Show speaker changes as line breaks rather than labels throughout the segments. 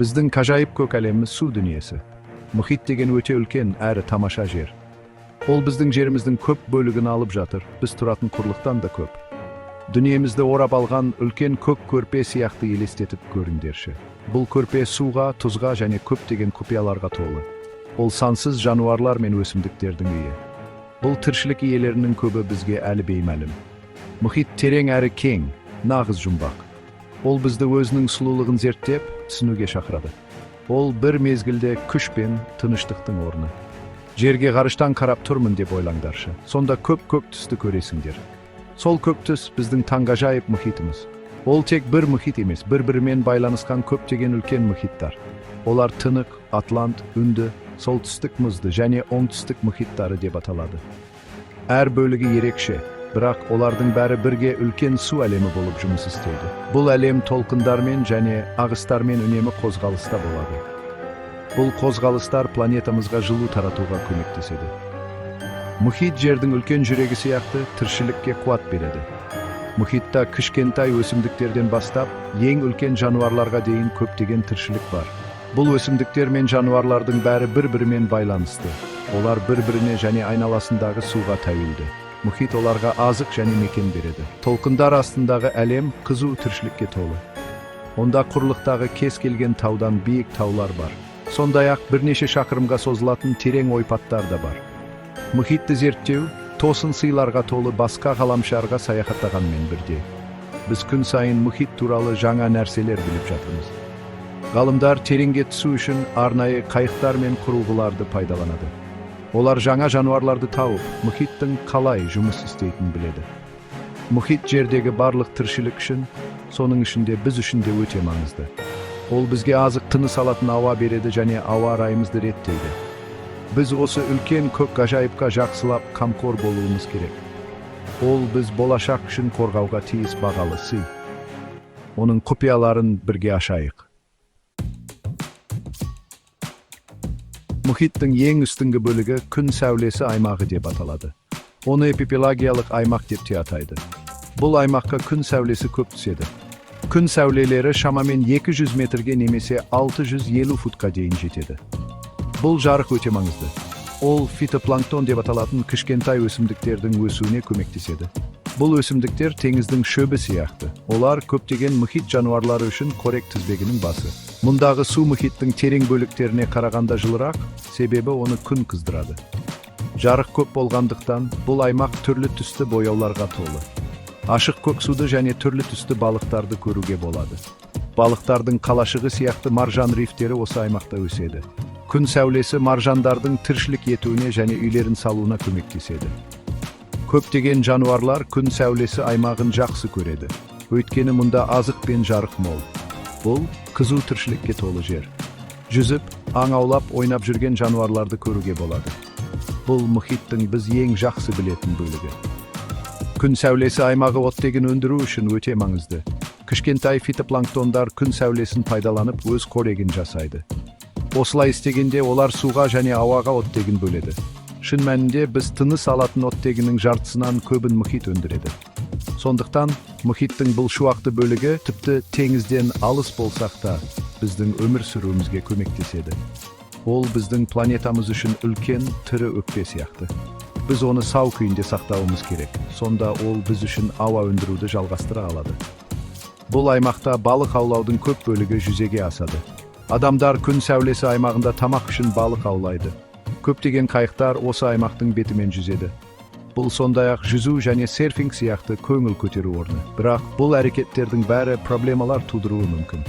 Біздің ғажайып көк әлеміміз су дүниесі. Мұхит деген өте үлкен әрі тамаша жер. Ол біздің жеріміздің көп бөлігін алып жатыр, біз тұратын құрлықтан да көп. Дүниемізді орап алған үлкен көк көрпе сияқты елестетіп көріңдерші. Бұл көрпе суға, тұзға және көптеген құпияларға толы. Ол сансыз жануарлар мен өсімдіктердің үйі. Бұл тіршілік иелерінің көбі бізге әлі беймәлім. Мұхит терең әрі кең, нағыз жұмбақ. Ол бізді өзінің сұлулығын зерттеп, түсінуге шақырады. Ол бір мезгілде күш пен тыныштықтың орны. Жерге ғарыштан қарап тұрмын деп ойлаңдаршы. Сонда көп-көк түсті көресіңдер. Сол көк түс біздің таңғажайып мұхитымыз. Ол тек бір мұхит емес, бір-бірімен байланысқан көптеген үлкен мұхиттар. Олар Тынық, Атлант, Үнді, Солтүстік мұзды және Оңтүстік мұхиттары деп аталады. Әр бөлігі ерекше, бірақ олардың бәрі бірге үлкен су әлемі болып жұмыс істейді. Бұл әлем толқындармен және ағыстармен үнемі қозғалыста болады. Бұл қозғалыстар планетамызға жылу таратуға көмектеседі. Мұхит жердің үлкен жүрегі сияқты тіршілікке қуат береді. Мұхитта кішкентай өсімдіктерден бастап, ең үлкен жануарларға дейін көптеген тіршілік бар. Бұл өсімдіктер мен жануарлардың бәрі бір-бірімен байланысты. Олар бір-біріне және айналасындағы суға тәуелді. Мұхит оларға азық және мекен береді. Толқындар астындағы әлем қызу тіршілікке толы. Онда құрлықтағы кез келген таудан биік таулар бар. Сондай-ақ бірнеше шақырымға созылатын терең ойпаттар да бар. Мұхитты зерттеу тосын сыйларға толы басқа ғаламшарға саяхаттағанмен бірдей. Біз күн сайын мұхит туралы жаңа нәрселер біліп жатырмыз. Ғалымдар тереңге түсу үшін арнайы қайықтар мен құрылғыларды пайдаланады. Олар жаңа жануарларды тауып, мұхиттың қалай жұмыс істейтінін біледі. Мұхит жердегі барлық тіршілік үшін, соның ішінде біз үшін де өте маңызды. Ол бізге азық, тыныс алатын ауа береді және ауа райымызды реттейді. Біз осы үлкен көк ғажайыпқа жақсылап қамқор болуымыз керек. Ол біз болашақ үшін қорғауға тиіс бағалы сый. Оның құпияларын бірге ашайық. Мұхиттың ең үстіңгі бөлігі күн сәулесі аймағы деп аталады. Оны эпипелагиялық аймақ деп те атайды. Бұл аймаққа күн сәулесі көп түседі. Күн сәулелері шамамен 200 метрге немесе 650 футқа дейін жетеді. Бұл жарық өте маңызды. Ол фитопланктон деп аталатын кішкентай өсімдіктердің өсуіне көмектеседі. Бұл өсімдіктер теңіздің шөбі сияқты. Олар көптеген мұхит жануарлары үшін қорек тізбегінің басы. Мұндағы су мұхиттың терең бөліктеріне қарағанда жылырақ, себебі оны күн қыздырады. Жарық көп болғандықтан, бұл аймақ түрлі түсті бояуларға толы. Ашық көк суды және түрлі түсті балықтарды көруге болады. Балықтардың қалашығы сияқты маржан рифтері осы аймақта өседі. Күн сәулесі маржандардың тіршілік етуіне және үйлерін салуына көмектеседі. Көптеген жануарлар күн сәулесі аймағын жақсы көреді. Өйткені мұнда азық пен жарық мол. Бұл қызу тіршілікке толы жер. Жүзіп, аң аулап, ойнап жүрген жануарларды көруге болады. Бұл мұхиттың біз ең жақсы білетін бөлігі. Күн сәулесі аймағы оттегін өндіру үшін өте маңызды. Кішкентай фитопланктондар күн сәулесін пайдаланып өз қорегін жасайды. Осылай істегенде олар суға және ауаға оттегін бөледі. Шын мәнінде біз тыныс алатын оттегінің жартысынан көбін мұхит өндіреді. Сондықтан мұхиттың бұл шуақты бөлігі тіпті теңізден алыс болсақ та біздің өмір сүруімізге көмектеседі. Ол біздің планетамыз үшін үлкен тірі өкпе сияқты. Біз оны сау күйінде сақтауымыз керек. Сонда ол біз үшін ауа өндіруді жалғастыра алады. Бұл аймақта балық аулаудың көп бөлігі жүзеге асады. Адамдар күн сәулесі аймағында тамақ үшін балық аулайды. Көптеген қайықтар осы аймақтың бетімен жүзеді. Бұл сондай-ақ жүзу және серфинг сияқты көңіл көтеру орны. Бірақ бұл әрекеттердің бәрі проблемалар тудыруы мүмкін.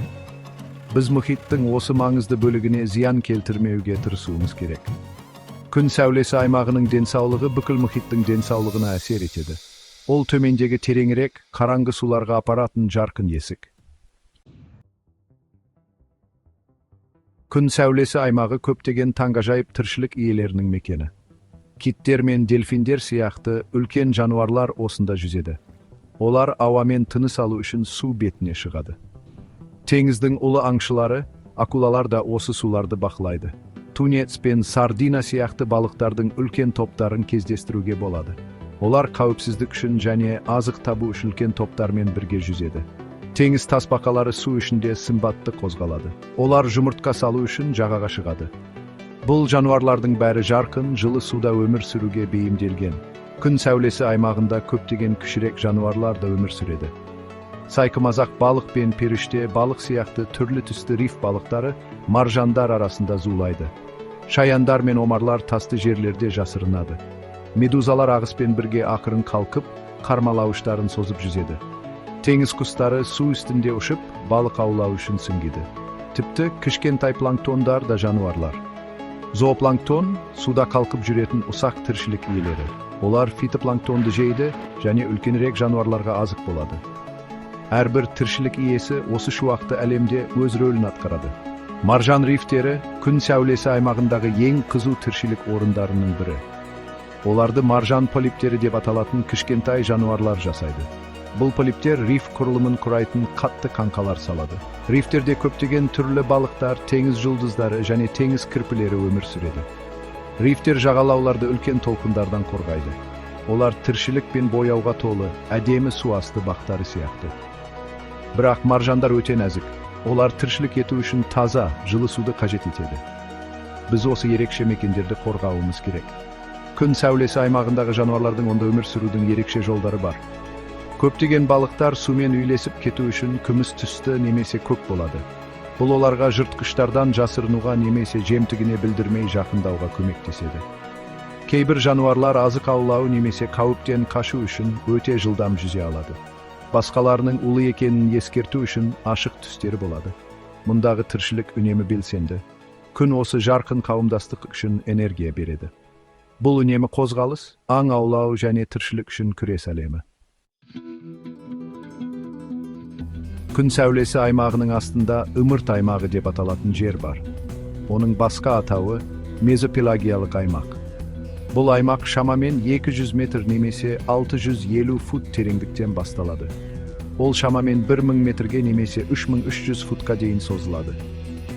Біз мұхиттың осы маңызды бөлігіне зиян келтірмеуге тырысуымыз керек. Күн сәулесі аймағының денсаулығы бүкіл мұхиттың денсаулығына әсер етеді. Ол төмендегі тереңірек, қараңғы суларға апаратын жарқын есік. Күн сәулесі аймағы көптеген таңғажайып тіршілік иелерінің мекені. Киттер мен дельфиндер сияқты үлкен жануарлар осында жүзеді. Олар ауамен тыныс алу үшін су бетіне шығады. Теңіздің ұлы аңшылары, акулалар да осы суларды бақылайды. Тунец пен сардина сияқты балықтардың үлкен топтарын кездестіруге болады. Олар қауіпсіздік үшін және азық табу үшін үлкен топтармен бірге жүзеді. Теңіз тасбақалары су ішінде сымбатты қозғалады. Олар жұмыртқа салу үшін жағаға шығады. Бұл жануарлардың бәрі жарқын, жылы суда өмір сүруге бейімделген. Күн сәулесі аймағында көптеген кішірек жануарлар да өмір сүреді. Сайқымазақ балық пен періште балық сияқты түрлі түсті риф балықтары маржандар арасында зулайды. Шаяндар мен омарлар тасты жерлерде жасырынады. Медузалар ағыспен бірге ақырын қалқып, қармалауыштарын созып жүзеді. Теңіз құстары су үстінде ұшып, балық аулау үшін сүңгиді. Тіпті кішкентай планктондар да жануарлар. Зоопланктон – суда қалқып жүретін ұсақ тіршілік иелері. Олар фитопланктонды жейді және үлкенірек жануарларға азық болады. Әрбір тіршілік иесі осы шуақты әлемде өз рөлін атқарады. Маржан рифтері – күн сәулесі аймағындағы ең қызу тіршілік орындарының бірі. Оларды маржан полиптері деп аталатын кішкентай жануарлар жасайды. Бұл полиптер риф құрылымын құрайтын қатты қаңқалар салады. Рифтерде көптеген түрлі балықтар, теңіз жұлдыздары және теңіз кірпілері өмір сүреді. Рифтер жағалауларды үлкен толқындардан қорғайды. Олар тіршілік пен бояуға толы әдемі су асты бақтары сияқты. Бірақ маржандар өте нәзік. Олар тіршілік ету үшін таза, жылы суды қажет етеді. Біз осы ерекше мекендерді қорғауымыз керек. Күн сәулесі аймағындағы жануарлардың онда өмір сүрудің ерекше жолдары бар. Көптеген балықтар сумен үйлесіп кету үшін күміс түсті немесе көк болады. Бұл оларға жыртқыштардан жасырынуға немесе жемтігіне білдірмей жақындауға көмектеседі. Кейбір жануарлар азық аулау немесе қауіптен қашу үшін өте жылдам жүзе алады. Басқаларының улы екенін ескерту үшін ашық түстері болады. Мұндағы тіршілік үнемі белсенді. Күн осы жарқын қауымдастық үшін энергия береді. Бұл үнемі қозғалыс, аң аулау және тіршілік үшін күрес әлемі. Күн сәулесі аймағының астында ымырт аймағы деп аталатын жер бар. Оның басқа атауы – мезопелагиялық аймақ. Бұл аймақ шамамен 200 метр немесе 650 фут тереңдіктен басталады. Ол шамамен 1000 метрге немесе 3300 футқа дейін созылады.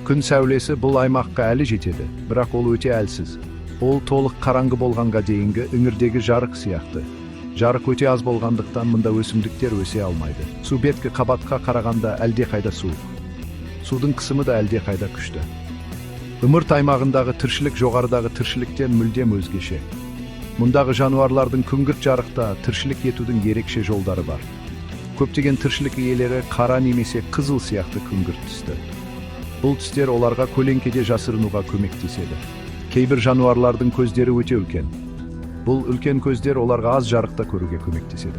Күн сәулесі бұл аймаққа әлі жетеді, бірақ ол өте әлсіз. Ол толық қараңғы болғанға дейінгі іңірдегі жарық сияқты. Жарық өте аз болғандықтан, мұнда өсімдіктер өсе алмайды. Су беткі қабатқа қарағанда әлдеқайда суық. Судың қысымы да әлдеқайда күшті. Ымырт аймағындағы тіршілік жоғарыдағы тіршіліктен мүлдем өзгеше. Мұндағы жануарлардың күңгірт жарықта тіршілік етудің ерекше жолдары бар. Көптеген тіршілік иелері қара немесе қызыл сияқты күңгірт түсті. Бұл түстер оларға көлеңкеде жасырынуға көмектеседі. Кейбір жануарлардың көздері өте үлкен. Бұл үлкен көздер оларға аз жарықта көруге көмектеседі.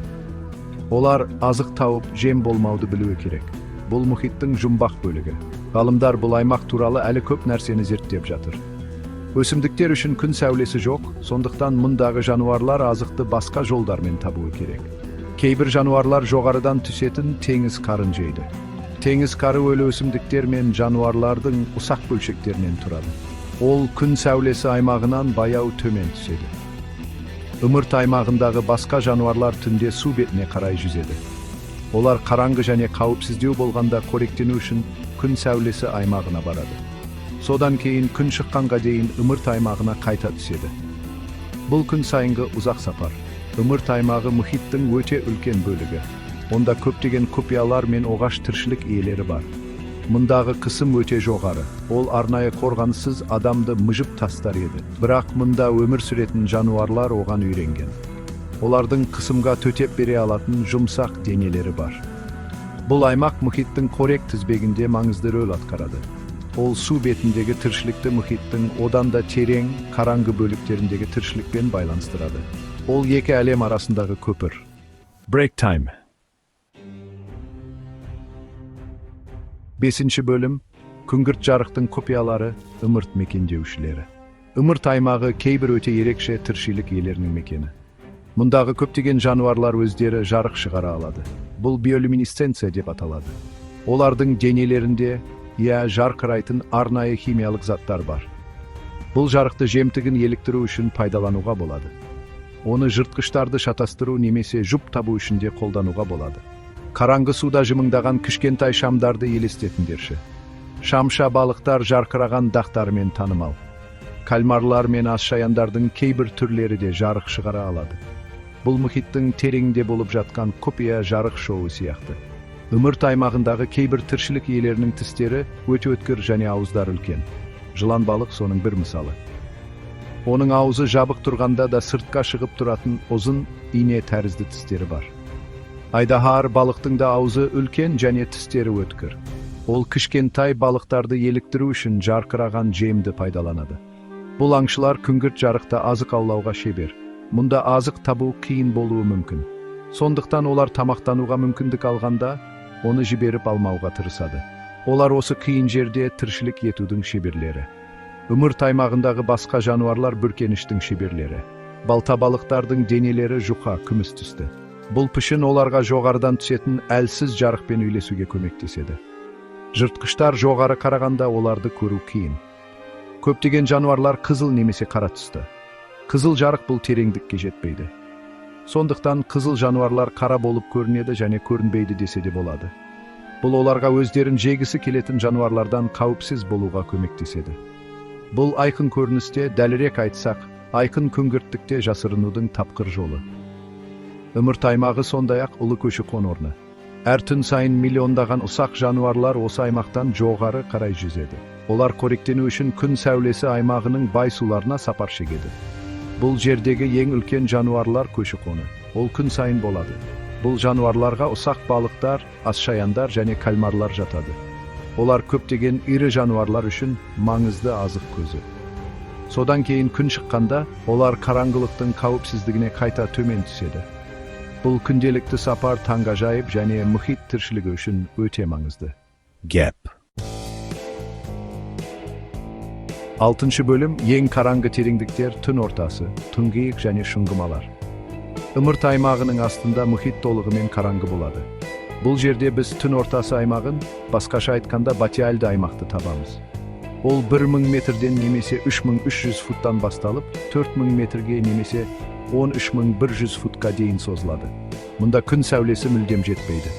Олар азық тауып, жем болмауды білуі керек. Бұл мұхиттың жұмбақ бөлігі. Ғалымдар бұл аймақ туралы әлі көп нәрсені зерттеп жатыр. Өсімдіктер үшін күн сәулесі жоқ, сондықтан мұндағы жануарлар азықты басқа жолдармен табуы керек. Кейбір жануарлар жоғарыдан түсетін теңіз қарын жейді. Теңіз қары өлі өсімдіктер мен жануарлардың ұсақ бөлшектерінен тұрады. Ол күн сәулесі аймағынан баяу төмен түседі. Ымырт аймағындағы басқа жануарлар түнде су бетіне қарай жүзеді. Олар қараңғы және қауіпсіздеу болғанда қоректену үшін күн сәулесі аймағына барады. Содан кейін күн шыққанға дейін ымырт аймағына қайта түседі. Бұл күн сайынғы ұзақ сапар. Ымырт аймағы – мұхиттың өте үлкен бөлігі. Онда көптеген құпиялар мен оғаш тіршілік иелері бар. Мұндағы қысым өте жоғары. Ол арнайы қорғаныссыз адамды мыжып тастар еді. Бірақ мұнда өмір сүретін жануарлар оған үйренген. Олардың қысымға төтеп бере алатын жұмсақ денелері бар. Бұл аймақ мұхиттың қорек тізбегінде маңызды рөл атқарады. Ол су бетіндегі тіршілікті мұхиттың одан да терең, қараңғы бөліктеріндегі тіршілікпен байланыстырады. Ол екі әлем арасындағы көпір. Break time. Бесінші бөлім: Күңгірт жарықтың құпиялары, ымырт мекендеушілері. Ымырт аймағы – кейбір өте ерекше тіршілік иелерінің мекені. Мұндағы көптеген жануарлар өздері жарық шығара алады. Бұл биолюминесценция деп аталады. Олардың денелерінде жарқырайтын арнайы химиялық заттар бар. Бұл жарықты жемтігін еліктіру үшін пайдалануға болады. Оны жыртқыштарды шатастыру немесе жұп табу үшін де қолдануға болады. Қараңғы суда жымыңдаған кішкентай шамдарды елестетіңдерші. Шамша балықтар жарқыраған дақтарымен танымал. Кальмарлар мен асшаяндардың кейбір түрлері де жарық шығара алады. Бұл мұхиттың тереңінде болып жатқан құпия жарық шоуы сияқты. Ымырт аймағындағы кейбір тіршілік иелерінің тістері өте өткір және ауыздары үлкен. Жылан балық соның бір мысалы. Оның аузы жабық тұрғанда да сыртқа шығып тұратын ұзын ине тәрізді тістері бар. Айдаһар балықтың да аузы үлкен және тістері өткір. Ол кішкентай балықтарды еліктіру үшін жарқыраған жемді пайдаланады. Бұл аңшылар күңгірт жарықта азық аулауға шебер. Мұнда азық табу қиын болуы мүмкін. Сондықтан олар тамақтануға мүмкіндік алғанда, оны жіберіп алмауға тырысады. Олар осы қиын жерде тіршілік етудің шеберлері. Ымырт аймағындағы басқа жануарлар бүркеніштің шеберлері. Балта балықтардың денелері жұқа, күміс түсті. Бұл пішін оларға жоғарыдан түсетін әлсіз жарықпен үйлесуге көмектеседі. Жыртқыштар жоғары қарағанда оларды көру қиын. Көптеген жануарлар қызыл немесе қара түсті. Қызыл жарық бұл тереңдікке жетпейді. Сондықтан қызыл жануарлар қара болып көрінеді және көрінбейді десе де болады. Бұл оларға өздерін жегісі келетін жануарлардан қауіпсіз болуға көмектеседі. Бұл айқын көріністе, дәлірек айтсақ, айқын күңгірттікте жасырынудың тапқыр жолы. Ымырт аймағы сондай-ақ ұлы көші-қон орны. Әр түн сайын миллиондаған ұсақ жануарлар осы аймақтан жоғары қарай жүзеді. Олар қоректену үшін күн сәулесі аймағының бай суларына сапар шегеді. Бұл жердегі ең үлкен жануарлар көші-қоны. Ол күн сайын болады. Бұл жануарларға ұсақ балықтар, асшаяндар және кальмарлар жатады. Олар көптеген ірі жануарлар үшін маңызды азық көзі. Содан кейін күн шыққанда олар қараңғылықтың қауіпсіздігіне қайта төмен түседі. Бұл күнделікті сапар таңғажайып және мұхит тіршілігі үшін өте маңызды. Гәп. Алтыншы бөлім: ең қараңғы тереңдіктер, түн ортасы, тұңғиық және шұңғымалар. Ымырт аймағының астында мұхит толығымен қараңғы болады. Бұл жерде біз түн ортасы аймағын, басқаша айтқанда, батиальды аймақты табамыз. Ол 1000 метрден немесе 3300 футтан басталып, 4000 метрге немесе 13100 футқа дейін созылады. Мұнда күн сәулесі мүлдем жетпейді.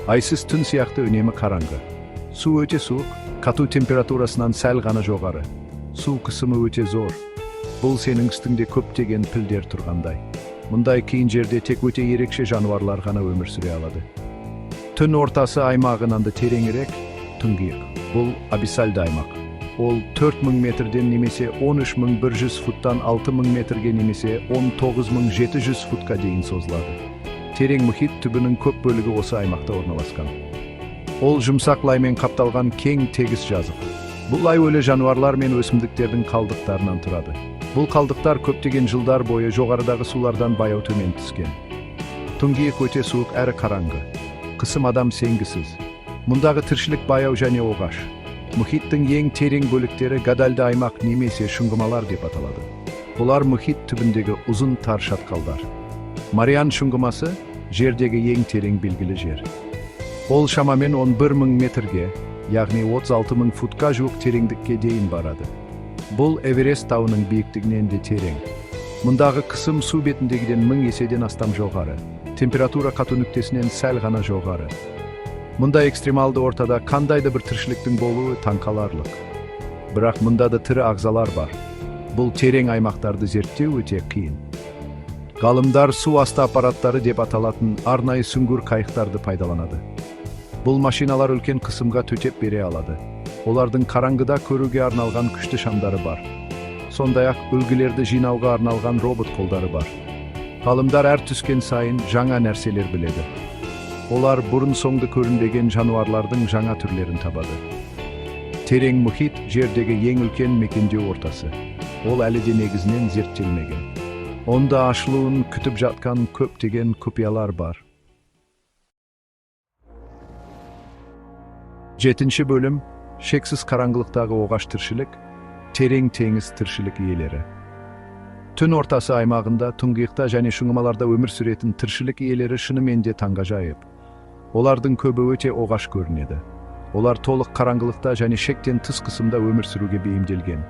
Айсыз түн сияқты үнемі қараңғы. Су өте суық, қату температурасынан сәл ғана жоғары. Су қысымы өте зор. Бұл сенің үстіңде көптеген пілдер тұрғандай. Мұндай қиын жерде тек өте ерекше жануарлар ғана өмір сүре алады. Түн ортасы аймағынан да тереңірек тұңғиық. Бұл абиссальды аймақ. Ол 4000 метрден немесе 13100 футтан 6000 метрге немесе 19700 футқа дейін созылады. Терең мұхит түбінің көп бөлігі осы аймақта орналасқан. Ол жұмсақ лаймен қапталған кең тегіс жазық. Бұл лай өлі жануарлар мен өсімдіктердің қалдықтарынан тұрады. Бұл қалдықтар көптеген жылдар бойы жоғарыдағы сулардан баяу төмен түскен. Тұңғиық өте суық әрі қараңғы. Қысым адам сенгісіз. Мұндағы тіршілік баяу және оғаш. Мұхиттың ең терең бөліктері гадальды аймақ немесе шұңғымалар деп аталады. Бұлар мұхит түбіндегі ұзын тар шатқалдар. Мариан шұңғымасы жердегі ең терең белгілі жер. Ол шамамен 11 мың метрге, яғни 36 мың футқа жуық тереңдікке дейін барады. Бұл Эверест тауының биіктігінен де терең. Мұндағы қысым су бетіндегіден 1000 еседен астам жоғары. Температура қату нүктесінен сәл ғана жоғары. Мұндай экстремалды ортада қандай да бір тіршіліктің болуы таңқаларлық. Бірақ мұнда да тірі ағзалар бар. Бұл терең аймақтарды зерттеу өте қиын. Ғалымдар су асты аппараттары деп аталатын арнайы сүңгуір қайықтарды пайдаланады. Бұл машиналар үлкен қысымға төтеп бере алады. Олардың қараңғыда көруге арналған күшті шамдары бар. Сондай-ақ үлгілерді жинауға арналған робот қолдары бар. Ғалымдар әр түскен сайын жаңа нәрселер біледі. Олар бұрын соңды көрінбеген жануарлардың жаңа түрлерін табады. Терең мұхит жердегі ең үлкен мекендеу ортасы. Ол әлі де негізінен зерттелмеген. Онда ашылуын күтіп жатқан көптеген құпиялар бар. Жетінші бөлім: шексіз қараңғылықтағы оғаш тіршілік, терең теңіз тіршілік иелері. Түн ортасы аймағында, тұңғиықта және шұңғымаларда өмір сүретін тіршілік иелері шынымен де таңғажайып. Олардың көбі өте оғаш көрінеді. Олар толық қараңғылықта және шектен тыс қысымда өмір сүруге бейімделген.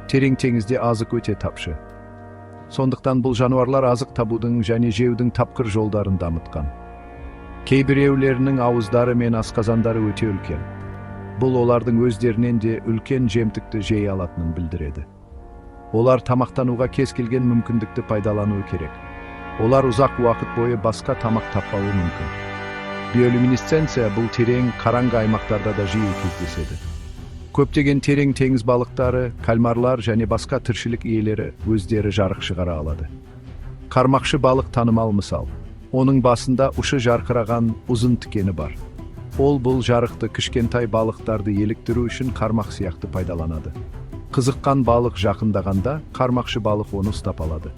Терең теңізде азық өте тапшы. Сондықтан бұл жануарлар азық табудың және жеудің тапқыр жолдарын дамытқан. Кейбіреулерінің ауыздары мен асқазандары өте үлкен. Бұл олардың өздерінен де үлкен жемтікті жей алатынын білдіреді. Олар тамақтануға кез келген мүмкіндікті пайдалануы керек. Олар ұзақ уақыт бойы басқа тамақ таппауы мүмкін. Биолюминесценция бұл терең, қараңғы аймақтарда да жиі кездеседі. Көптеген терең теңіз балықтары, кальмарлар және басқа тіршілік иелері өздері жарық шығара алады. Қармақшы балық танымал мысал. Оның басында ұшы жарқыраған ұзын тікені бар. Ол бұл жарықты кішкентай балықтарды еліктіру үшін қармақ сияқты пайдаланады. Қызыққан балық жақындағанда, қармақшы балық оны ұстап алады.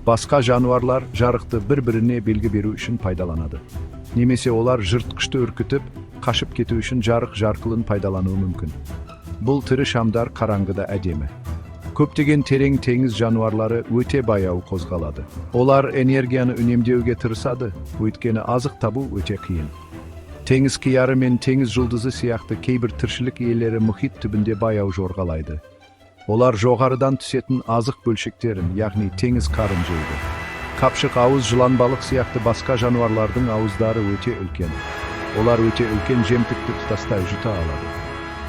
Басқа жануарлар жарықты бір-біріне белгі беру үшін пайдаланады. Немесе олар жыртқышты үркітіп, қашып кету үшін жарық жарқылын пайдалануы мүмкін. Бұл тірі шамдар қараңғыда әдемі. Көптеген терең теңіз жануарлары өте баяу қозғалады. Олар энергияны үнемдеуге тырысады, өйткені азық табу өте қиын. Теңіз қияры мен теңіз жұлдызы сияқты кейбір тіршілік иелері мұхит түбінде баяу жорғалайды. Олар жоғарыдан түсетін азық бөлшектерін, яғни теңіз қарын жейді. Қапшық ауыз жылан балық сияқты басқа жануарлардың ауыздары өте үлкен. Олар өте үлкен жемтікті тұтастай жұта алады.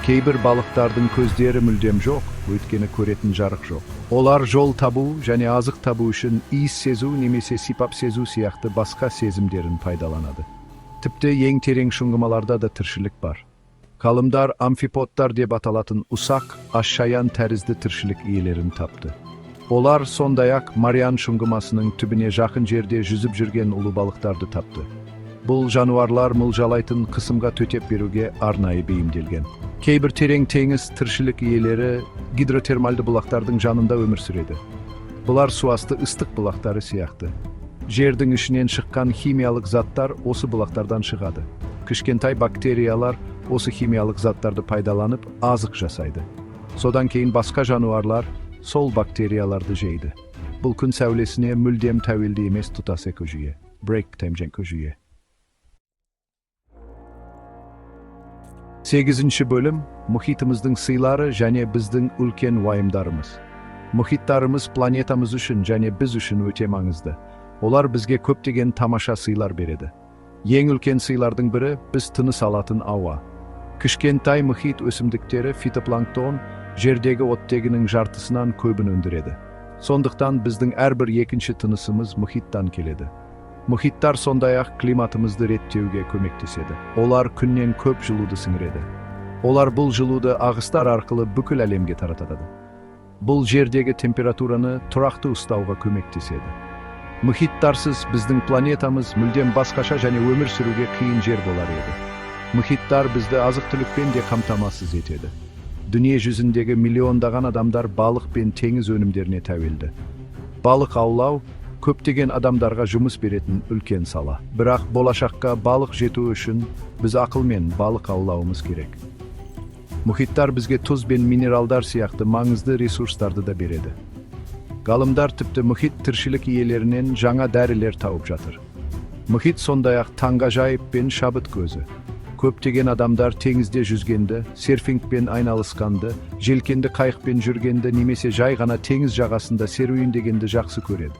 Кейбір балықтардың көздері мүлдем жоқ, өйткені көретін жарық жоқ. Олар жол табу және азық табу үшін иіс сезу немесе сипап сезу сияқты басқа сезімдерін пайдаланады. Тіпті ең терең шұңғымаларда да тіршілік бар. Ғалымдар амфиподтар деп аталатын ұсақ, асшаян тәрізді тіршілік иелерін тапты. Олар сондай-ақ Мариан шұңғымасының түбіне жақын жерде жүзіп жүрген улы балықтарды тапты. Бұл жануарлар мылжалайтын қысымға төтеп беруге арнайы бейімделген. Кейбір терең теңіз тіршілік иелері гидротермальды бұлақтардың жанында өмір сүреді. Бұлар суасты ыстық бұлақтары сияқты. Жердің ішінен шыққан химиялық заттар осы бұлақтардан шығады. Кішкентай бактериялар осы химиялық заттарды пайдаланып, азық жасайды. Содан кейін басқа жануарлар сол бактерияларды жейді. Бұл күн сәулесіне мүлдем тәуелді емес тұтас экожүйе. Break time жүйе. Сегізінші бөлім: мұхитымыздың сыйлары және біздің үлкен уайымдарымыз. Мұхиттарымыз планетамыз үшін және біз үшін өте маңызды. Олар бізге көптеген тамаша сыйлар береді. Ең үлкен сыйлардың бірі — біз тыныс алатын ауа. Кішкентай мұхит өсімдіктері, фитопланктон, жердегі оттегінің жартысынан көбін өндіреді. Сондықтан біздің әрбір екінші тынысымыз мұхиттан келеді. Мұхиттар сондай-ақ климатымызды реттеуге көмектеседі. Олар күннен көп жылуды сіңіреді. Олар бұл жылуды ағыстар арқылы бүкіл әлемге таратады. Бұл жердегі температураны тұрақты ұстауға көмектеседі. Мұхиттарсыз біздің планетамыз мүлдем басқаша және өмір сүруге қиын жер болар еді. Мұхиттар бізді азық-түлікпен де қамтамасыз етеді. Дүние жүзіндегі миллиондаған адамдар балық пен теңіз өнімдеріне тәуелді. Балық аулау көптеген адамдарға жұмыс беретін үлкен сала. Бірақ болашаққа балық жетуі үшін біз ақылмен балық аулауымыз керек. Мұхиттар бізге тұз бен минералдар сияқты маңызды ресурстарды да береді. Ғалымдар тіпті мұхит тіршілік иелерінен жаңа дәрілер тауып жатыр. Мұхит сондай-ақ таңғажайып пен шабыт көзі. Көптеген адамдар теңізде жүзгенді, серфингпен айналысқанды, желкенді қайықпен жүргенді немесе жай ғана теңіз жағасында серуендегенді жақсы көреді.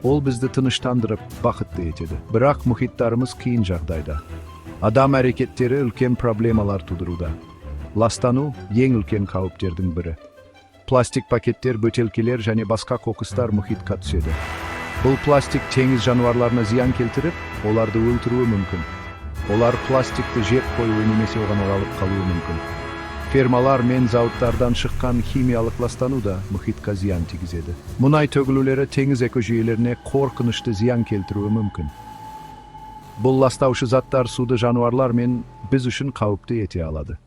Ол бізді тыныштандырып, бақытты етеді. Бірақ мұхиттарымыз қиын жағдайда. Адам әрекеттері үлкен проблемалар тудыруда. Ластану — ең үлкен қауіптердің бірі. Пластик пакеттер, бөтелкелер және басқа қоқыстар мұхитқа түседі. Бұл пластик теңіз жануарларына зиян келтіріп, оларды өлтіруі мүмкін. Олар пластикті жеп қоюы немесе оған оралып қалуы мүмкін. Фермалар мен зауыттардан шыққан химиялық ластану да мұхитқа зиян тигізеді. Мұнай төгілулері теңіз экожүйелеріне қорқынышты зиян келтіруі мүмкін. Бұл ластаушы заттар суды жануарлар мен біз үшін қауіпті ете алады.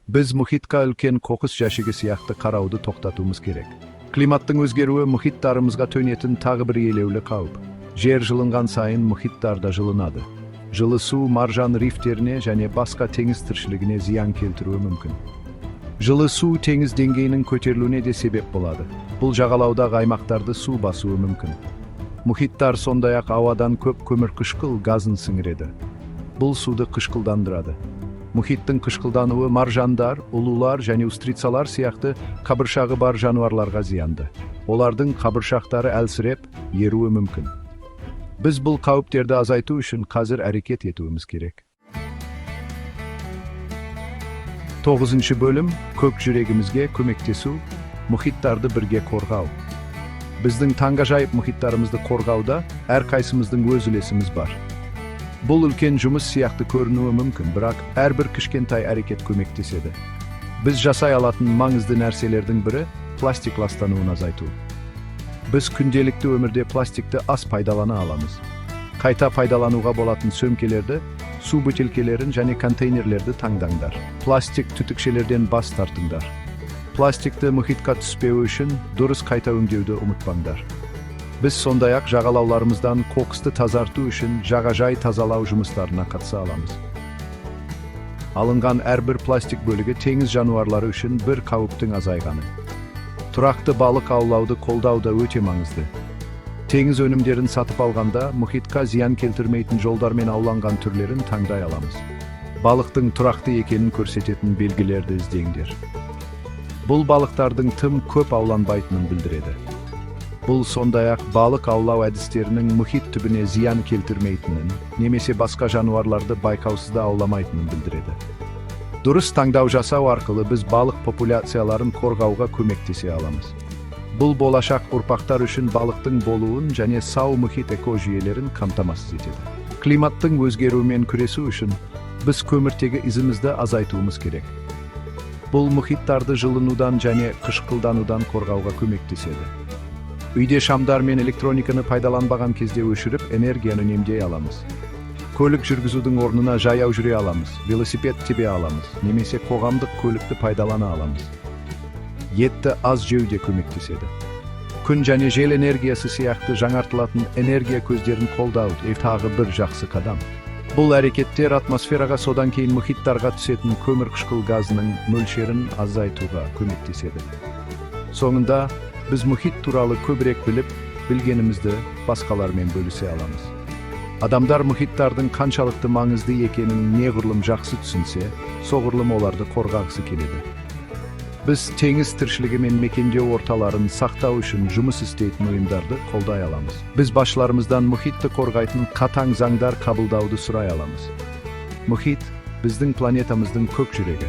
Біз мұхитқа үлкен қоқыс жәшігі сияқты қарауды тоқтатуымыз керек. Климаттың өзгеруі мұхиттарымызға төнетін тағы бір елеулі қауіп. Жер жылынған сайын мұхиттар да жылынады. Жылы су маржан рифтеріне және басқа теңіз тіршілігіне зиян келтіруі мүмкін. Жылы су теңіз деңгейінің көтерілуіне де себеп болады. Бұл жағалаудағы аймақтарды су басуы мүмкін. Мұхиттар сондай-ақ ауадан көп көмірқышқыл газын сіңіреді. Бұл суды қышқылдандырады. Мұхиттың қышқылдануы маржандар, ұлулар және устрицалар сияқты қабыршағы бар жануарларға зиянды. Олардың қабыршақтары әлсіреп, еруі мүмкін. Біз бұл қауіптерді азайту үшін қазір әрекет етуіміз керек. Тоғызыншы бөлім: көк жүрегімізге көмектесу, мұхиттарды бірге қорғау. Біздің таңғажайып мұхиттарымызды қорғауда әрқайсымыздың өз үлесіміз бар. Бұл үлкен жұмыс сияқты көрінуі мүмкін, бірақ әрбір кішкентай әрекет көмектеседі. Біз жасай алатын маңызды нәрселердің бірі – пластик ластануын азайту. Біз күнделікті өмірде пластикті аз пайдалана аламыз. Қайта пайдалануға болатын сөмкелерді, су бөтелкелерін және контейнерлерді таңдаңдар. Пластик түтікшелерден бас тартыңдар. Пластикті мұхитқа түспеуі үшін дұрыс қайта өңдеуді ұмытпаңдар. Біз сондай-ақ жағалауларымыздан қоқысты тазарту үшін жағажай тазалау жұмыстарына қатыса аламыз. Алынған әрбір пластик бөлігі теңіз жануарлары үшін бір қауіптің азайғаны. Тұрақты балық аулауды қолдау да өте маңызды. Теңіз өнімдерін сатып алғанда мұхитқа зиян келтірмейтін жолдармен ауланған түрлерін таңдай аламыз. Балықтың тұрақты екенін көрсететін белгілерді іздеңдер. Бұл балықтардың тым көп ауланбайтынын білдіреді. Бұл сондай-ақ балық аулау әдістерінің мұхит түбіне зиян келтірмейтінін немесе басқа жануарларды байқаусызда ауламайтынын білдіреді. Дұрыс таңдау жасау арқылы біз балық популяцияларын қорғауға көмектесе аламыз. Бұл болашақ ұрпақтар үшін балықтың болуын және сау мұхит экожүйелерін қамтамасыз етеді. Климаттың өзгеруімен күресу үшін біз көміртегі ізімізді азайтуымыз керек. Бұл мұхиттарды жылынудан және қышқылданудан қорғауға көмектеседі. Үйде шамдар мен электрониканы пайдаланбаған кезде өшіріп, энергияны үнемдей аламыз. Көлік жүргізудің орнына жаяу жүре аламыз, велосипед тебе аламыз немесе қоғамдық көлікті пайдалана аламыз. Етті аз жеу де көмектеседі. Күн және жел энергиясы сияқты жаңартылатын энергия көздерін қолдау тағы бір жақсы қадам. Бұл әрекеттер атмосфераға, содан кейін мұхиттарға түсетін көмірқышқыл газының мөлшерін азайтуға көмектеседі. Соңында біз мұхит туралы көбірек біліп, білгенімізді басқалармен бөлісе аламыз. Адамдар мұхиттардың қаншалықты маңызды екенін неғұрлым жақсы түсінсе, соғұрлым оларды қорғағысы келеді. Біз теңіз тіршілігі мен мекендеу орталарын сақтау үшін жұмыс істейтін ұйымдарды қолдай аламыз. Біз басшыларымыздан мұхитты қорғайтын қатаң заңдар қабылдауды сұрай аламыз. Мұхит – біздің планетамыздың көк жүрегі.